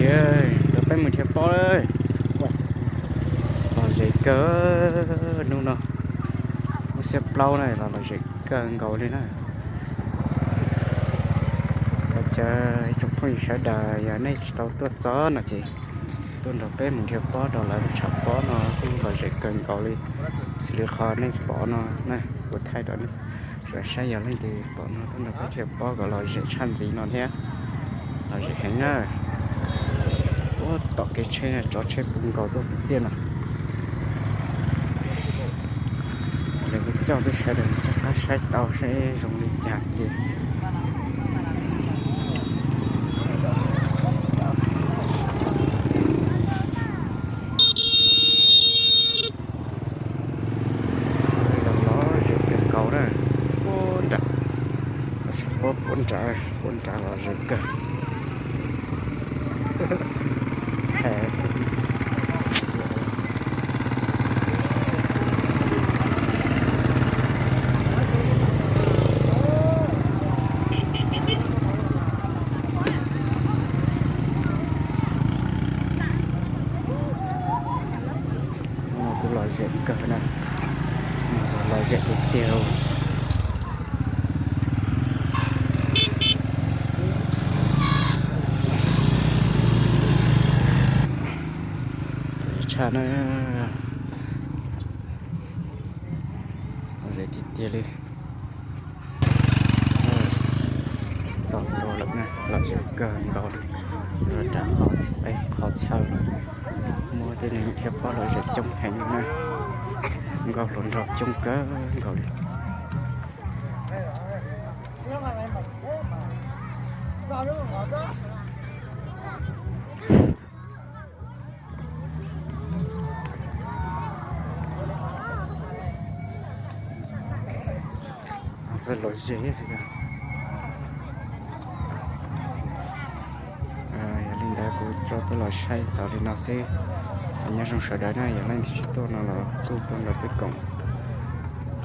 Ntawd peb mus dhia pob, lom zem kawg hnub no, lub xiab plaub na los lom zem kawg nkaus li na. Cov ib tsoom phooj ywg sawv daws yog nej tsis tau tuaj txog no ces tuaj nrog peb mus dhia pob rau lawv lub tshav pob no kuj lom zem kawg nkaus li. Xws li qhov nej pom no na, kuv thaij rau nej sawv daws saib, yog leej twg pom no tuaj nrog peb dhia pob kom lom zem tshaj ntxiv no thiab. Lom zem heev na. Ua tom kev tsheb tso tsheb puv nkaus tuaj tiag tiag no. Lawv kuj coj peb sawv daws coj qab saib tau seb zoo li cas ces. Lom zem kawg nkaus na, puag nrad, puag nrad, puag nrad lom zem kawg. Kuj lom zem kawg na, lom zem tiag tiag. Tshaj na, lom zem tiag tiag li. Txog ntua lawm na, lom zem kawg nkaus li. Rau qhov txhia qe qhov chaw lawm, muaj tej neeg dhia pob lom zem coob heev na, nkauj hluas nraug coob kawg nkaus li. Txawj lom zem. Yog li ntawd kuv tso tuaj los saib txog li no xwb. Nyob zoo sawv daws na, yog leej twg tsis tuaj no los kuj tuaj nrog peb koom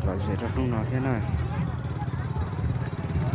lom zem rau hnub no thiab na.